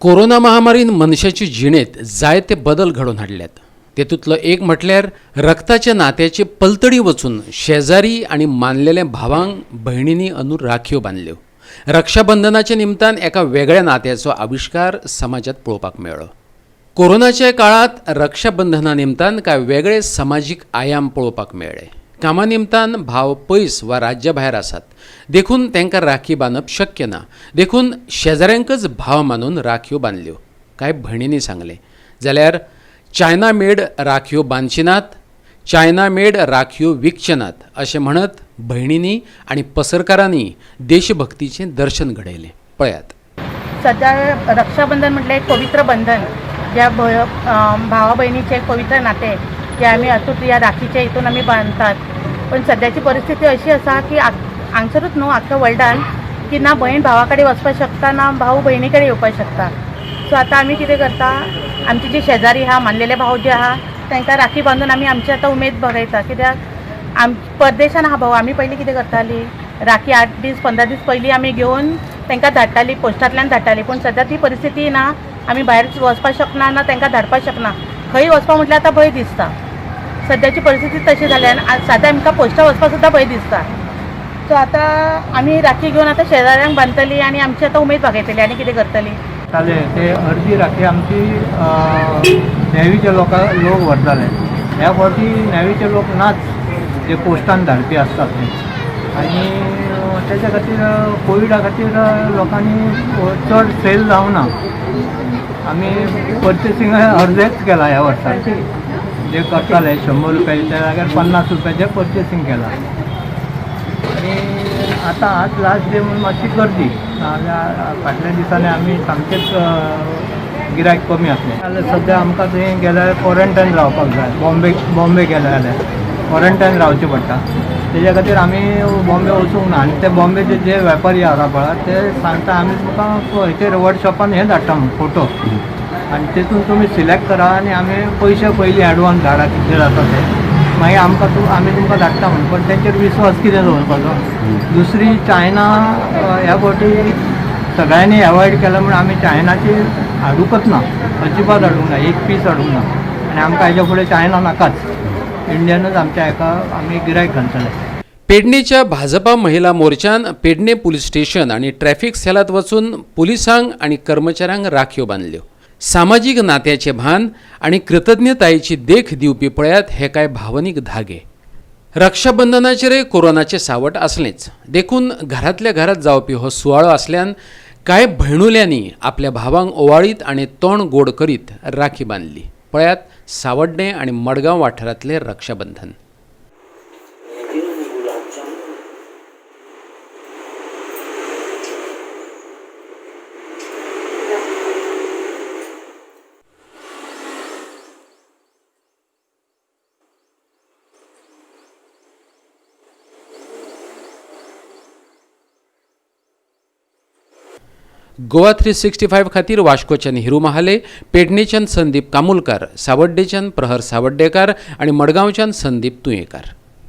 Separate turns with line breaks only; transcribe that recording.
Corona महामारीन मनशाचे जिणेंत जायते बदल घडोवन हाडल्यात. तेतूंतलो एक म्हटल्यार रक्ताच्या नात्याचे पलतडी वचून शेजारी आनी मानलेल्या भावांक भयणींनी अंदू राखयो बांदल्यो. रक्षाबंधनाच्या निमतान एका वेगळ्या नात्याचो आविश्कार समाजांत पळोवपाक मेळ्ळो. कोरोनाच्या काळांत रक्षाबंधना निमतान कांय वेगळे समाजीक आयाम पळोवपाक मेळ्ळे. कामा निमतान भाव पयस वा राज्या भायर आसात, देखून तांकां राखी बांदप शक्य ना, देखून शेजाऱ्यांकच भाव मानून राखयो बांदल्यो कांय भयणींनी सांगलें. जाल्यार चायना मेड राखयो बांदचे नात, चायना मेड राखयो विकचे नात अशें म्हणत भयणींनी आनी पसरकारांनी देशभक्तीचें दर्शन घडयलें. पळयात.
सध्या रक्षाबंधन म्हटल्यार एक पवित्र बंधन, ज्या भावा बहिणीचें एक पवित्र नातें जें आमी अतूट ह्या राखीच्या हितून आमी बांदतात. पण सद्याची परिस्थिती अशी आसा की हांगसरूच न्हू, आख्ख्या वर्ल्डान की ना भयण भावा कडेन वचपाक शकता, ना भाऊ भयणी कडेन येवपाक शकता. सो आतां आमी कितें करता, आमची जी शेजारी आहा, मानलेले भाव जे आहा, तांकां राखी बांदून आमी आमची आतां उमेद बघयता. कित्याक आम परदेशान आहा भाऊ. आमी पयलीं कितें करतालीं, राखी 8 दीस 15 दीस पयलीं आमी घेवन तांकां धाडटालीं, पोस्टांतल्यान धाडटालीं. पूण सद्या ती परिस्थिती ना, आमी भायर वचपाक शकना, ना तांकां धाडपाक शकना. खंय वचपाक म्हटल्यार आतां भंय दिसता. सद्याची परिस्थिती तशी जाल्या आनी सद्या आमकां पोस्टार वचपाक सुद्दां भंय दिसता. सो आतां आमी राखी घेवन आतां शेजाऱ्यांक बांदतली आनी आमची आतां उमेद भागयतली आनी कितें करतली.
जाले ते अर्दी राखी आमची नेवीचे लोक व्हरताले. ह्या फावटी नेवीचे लोक नाच, जे पोस्टान धाडपी आसतात ते. आनी तेच्या खातीर, कोविडा खातीर लोकांनी चड सेल जावना. आमी पर्चेसिंग अर्देच केला ह्या वर्सा. जे करताले 100 रुपयाच्या जाग्यार 50 रुपयाचें पर्चेसिंग केलां. आनी आतां आज लास्ट डे म्हणून मातशी गर्दी, नाजाल्यार फाटल्या दिसांनी आमी सामकेच गिरायक कमी आसलें. जाल्यार सद्या आमकां थंय गेल्यार क्वॉरंटायन रावपाक जाय. बॉम्बे गेले जाल्यार क्वॉरंटायन रावचें पडटा. तेज्या खातीर आमी बॉम्बे वचूंक ना. आनी ते बॉम्बेचे जे वेपारी आसा पळय, ते सांगता आमी तुमकां हेचेर वॉट्सएपान हें धाडटा म्हूण फोटो, आनी तेतून तुमी सिलेक्ट करा आनी आमी पयशे पयलीं एडवान्स धाडा कितले जाता ते, मागीर आमकां आमी तुमकां धाडटा म्हूण. पण तेंचेर विस्वास कितें दवरपाचो? दुसरी चायना ह्या फावटी सगळ्यांनी एवॉयड केला म्हूण आमी चायनाची हाडूंकच ना, अजिबात हाडूंक ना, एक पीस हाडूंक ना. आनी आमकां हेच्या फुडें चायना नाकाच, इंडियनच आमच्या हेका आमी गिरायक घालतले.
पेडणेच्या भाजपा महिला मोर्चान पेडणे पुलीस स्टेशन आनी ट्रॅफिक सेलांत वचून पुलिसांक आनी कर्मचाऱ्यांक राखयो बांदल्यो. सामाजीक नात्याचें भान आनी कृतज्ञतायेची देख दिवपी पळयात हे कांय भावनीक धागे. रक्षाबंधनाचेरय कोरोनाचें सावट आसलेंच, देखून घरांतल्या घरांत जावपी हो सुवाळो आसल्यान कांय भयणुल्यांनी आपल्या भावांक ओवाळीत आनी तोंड गोड करीत राखी बांदली. पळयात सावड्डें आनी मडगांव वाठारांतलें रक्षाबंधन. गोवा 365 खातीर वास्कोच्यान हिरू महाले, पेडणेच्यान संदीप कामुलकार, सावड्डेच्यान प्रहर सावड्डेकार आनी मडगांवच्यान संदीप तुयेंकार.